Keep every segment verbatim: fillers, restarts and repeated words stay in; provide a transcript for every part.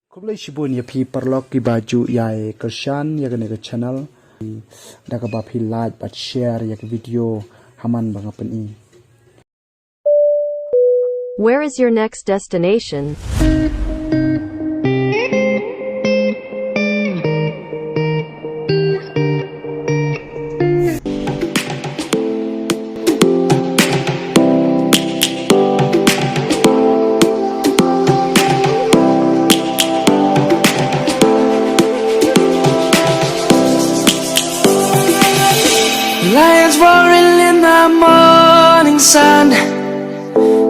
Khublei shibun ïa phi paralok kiba ju ïai kyrshan ïa kane ka channel da kaba phi like bad share ïa ka video ha man ba nga pyni. Where is your next destination? Lions roaring in the morning sun,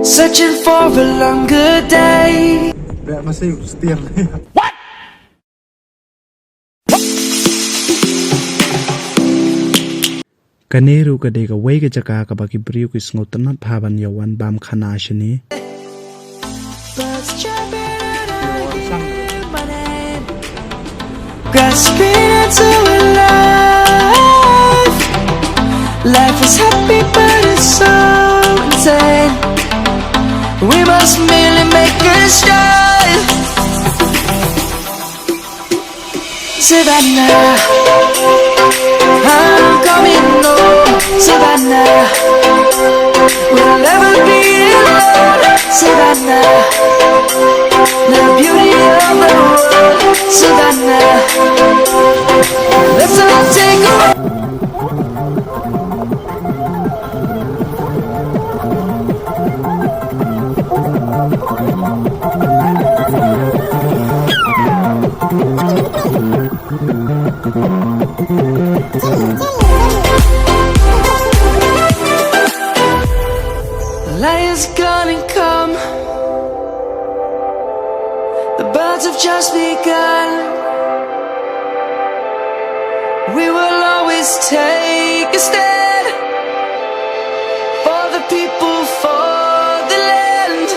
searching for a longer day. Beh, masih setir. Kane ruh ka dei kawei ka jaka kaba ki briew ki sngewtynnat bha ban ïa wan bam khana shane. Grasping into a life. Life is happy, but it's so insane. We must merely make a start. Savannah, I'm coming home. Savannah, we'll never be alone. Savannah, the beauty of the world. Savannah, let's all take a walk. Light is gonna come. The birds have just begun. We will always take a stand for the people, for the land.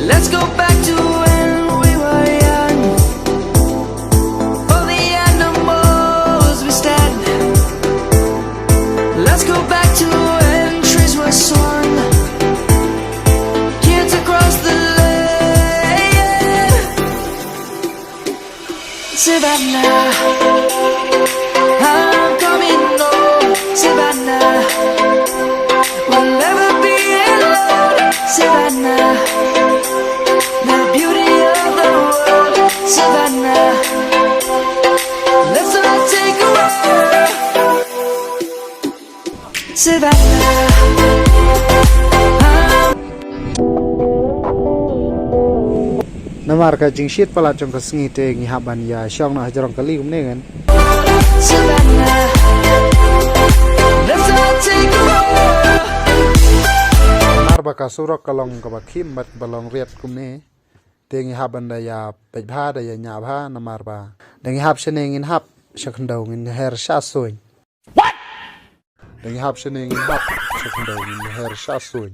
Let's go back to when we were young. For the animals we stand. Let's go back to when trees were swung. Kids across the land. Savannah, I'm coming home. Savannah, we'll never be alone. Savannah, the beauty of the world. Savannah, let's all take a walk. Savannah. Namar ka jingshit palat jong ka sngi te ngi hap ban ïa shong noh hajrong kali kumne ngan. Savannah. Let's all take a walk. Namar ba ka surok ka long kaba khim bad ba long riat kumne. Te ngi hap ban da ïa peit bha da ïa ñiah bha namar ba da ngi hap shane ngin hap sha khyndew ngin her sha suiñ. Da ngi hap shane ngin hap sha khyndew ngin her sha suiñ.